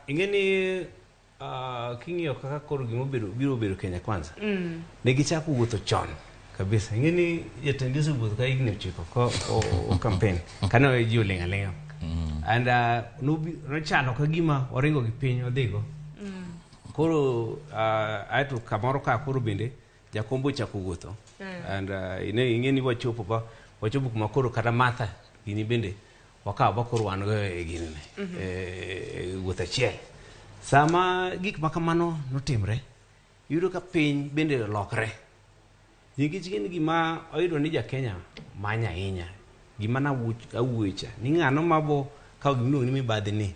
Ing'e ni king'iyo kaka koro gima obedo biro bedo Kenya Kwanza. Ne gichako wuotho chon kabisa. Ing'e ni jatend osewuotho ka higni 9 ko o campaign. Kane ji oling' aling'a. And nochalo ka gima oringo gi piny odhigo. Koro aeto kamoro ka koro bende Jakombo ochako wuotho. And ing'e ni wachopo ba wachopo kuma koro kata Martha gini bende wakawo ba koro wan go e ginene e wuoth achiel. Sama gik ma kamano notimre, iyudo ka piny bende olokre. Nikech gin gima oyudo ni ja Kenya manyo ahinya. Gima nawuoye cha, ni ng'ano mabo kawo gima iluongo ni mibadhi ni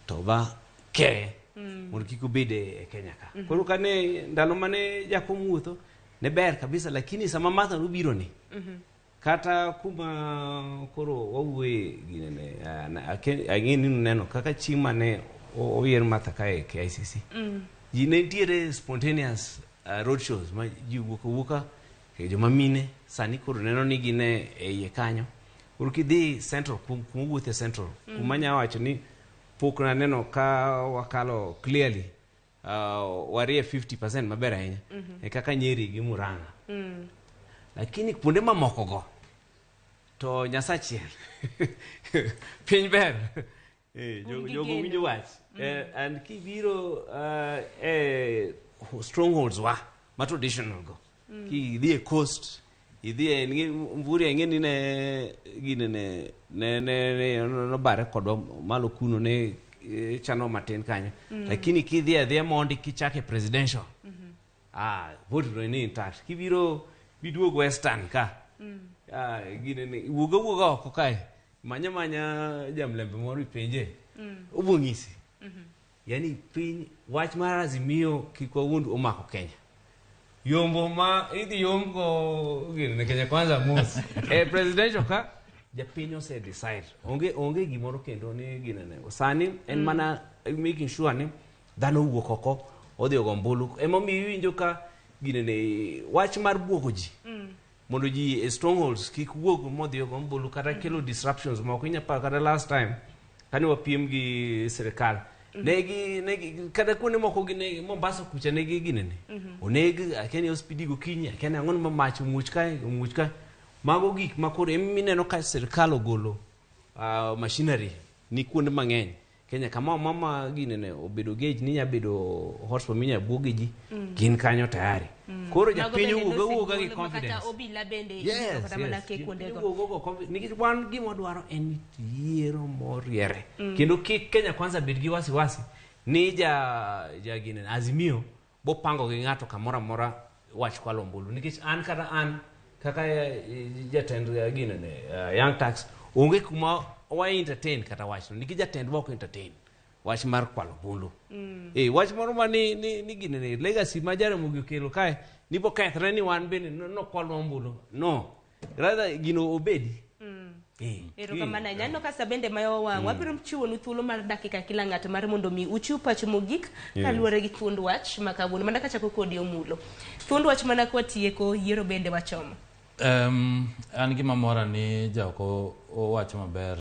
to ba keye mondo kik obed e Kenya ka. Koro kane ndalo mane Jakom wuotho ne ber kabisa, lakini sama Martha nobiro ni kata kuma koro wawuoye ginene, ang'e ni nuneno kaka chieng' mane oyier Martha ka e KICC. Ji ne nitiere spontaneous road shows ma ji wuok awuoka, joma mine sani koro neno ni gin e iye kanyo. Koro kidhi Central, kuma wuothe Central, kuma anya wacho ni pok naneno ka wakalo clearly warie 50% maber ahinya e kaka Nyeri gi Murang'a. Lakini kuonde mamoko go to Nyasachiel piny ber. Un gi Jogo geno. winjo wach. And kibiro strongholds wa ma traditional go. Kidhi e coast, idhi e Mvurya, ing'e ni ne gine ne ne ne ne nobare kodwa malo kuno ne chano matin kanyo. Lakini kidhi adhiya mondi kichake presidential. Vote no ni intact. Kibiro biduog Western ka. Gine ne wuoga wuoga oko kae. Manya manya jamlembe moro ipenje. Obo ng'isi. Yani piny wach mar Azimio kik wawuond omako Kenya. Yombo ma idhi yombo gine ne Kenya Kwanza mos. E presidential ka japiny ose decide. Onge gimoro kendo ni gine ne. Sani en mana making sure ni dhano owuok oko odhi ogo ombulu. Emomiyo iwinjo ka gine ne wach mar buogo ji. Mondo ji e strongholds kik wuog modhi ogo ombulu kata kelo disruptions moko. Inya paro kata last time kane wapiem gi sirikal. Negi kata kuonde moko gi ne Mombasa kucha negi ginene. Oneg akia ni ospidi gokinyi, akia ni ang'o ma mach omuoch kae, omuoch kae. Mago gik ma koro emineno ka sirikal ogolo machinery ni kuonde mang'eny. Kenya kama mama ginene obedo gauge ni nya bedo hotspot minya buoge ji, gin kanyo tayari. Koro Mago japiny bende owuog awuoga gi nosegolo ma kata confidence. obila bende Yes, kata mana yes. ke Japiny kuondego. owuog go confidence. Nikech wan gima wadwaro en yiero moriere. Kendo kik Kenya Kwanza bed gi wasiwasi ni ja ginene Azimio bopango gi ng'ato kamoro amora wach kwalo ombulu. Nikech an kata an kaka jatend ginene Young Turks onge kuma wa entertain kata wachno. Nikech jatendwa ok entertain wach mar kwalo ombulu. Wach moro ma ni ginene legacy ma Jaramogi okelo kae ni bo kethre ni wan bende nokwalwa ombulu. No. Rather gino obedi. Erokamano ahinya. Aneno ka sa bende mayo wang'. Wabiro chiwonu thuolo mar dakika kila ng'ato mar mondo mi uchiw pachu mogik kaluwore gi thuond wach ma kawuono. Mana kachako kodi Omulo. Thuond wach mana kwatieko yiero bende wachomo. An gima mora ni jaoko owacho maber.